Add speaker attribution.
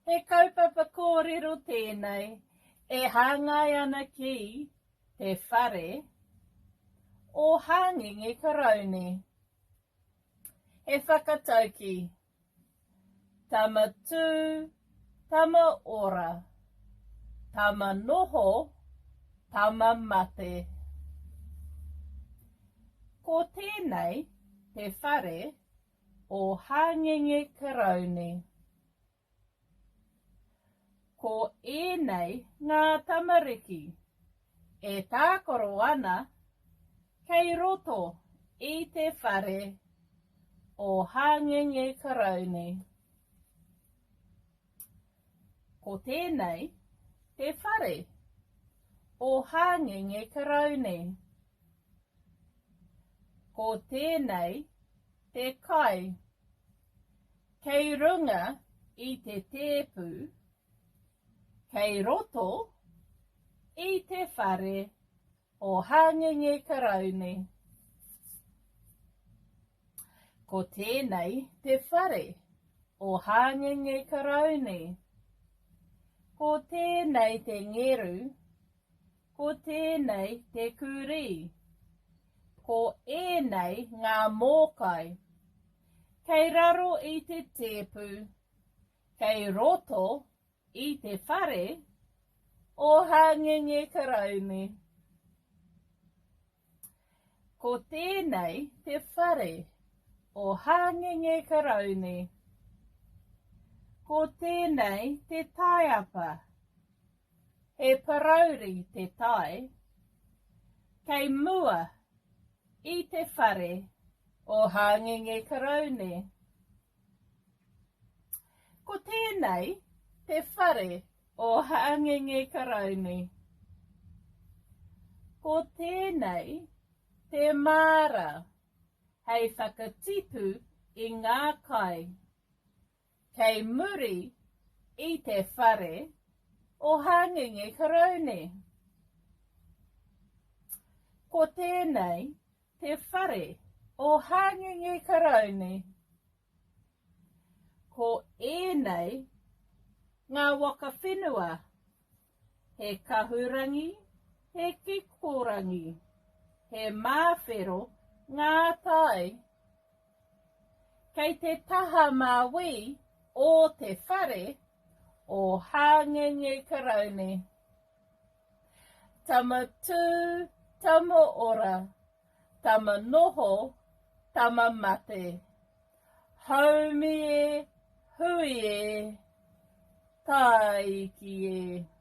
Speaker 1: He kaupapa kōrero tēnei e hāngai ana ki te whare o Hāngenge Karaune. He whakataukī, Tama tū, tama ora, tama noho, tama mate. Ko tēnei te whare o Hāngenge Karaune. Ko ēnei ngā tamariki e tākaro ana kei roto i te whare o Hāngenge Karaune. Ko tēnei te whare o Hāngenge Karaune. Ko tēnei te kai kei runga i te tēpu, kei roto i te whare o Hāngenge Karaune. Ko tēnei te whare o Hāngenge Karaune. Ko tēnei te ngeru Ko tēnei te kurī. Ko ēnei ngā mōkai. Kei raro i te tēpu, kei roto i te whare o Hāngenge Karaune. Ko tēnei te whare o Hāngenge Karaune. Ko tēnei te taiapa. He parauri te tae. Kei mua i te whare o Hāngenge Karaune. Ko tēnei te whare o Hāngenge Karaune. Ko tēnei te māra hei whakatipu i ngā kai kei muri i te whare o Hāngenge Karaune. Ko tēnei te whare o Hāngenge Karaune. Ko ēnei ngā waka whenua, he kahurangi, he kikorangi, he māwhero ngā tae. Kei te taha māui o te whare o Hāngenge Karaune. Tama tū, tama ora, tama noho, tama mate. Haumi e, hui e, tāiki e.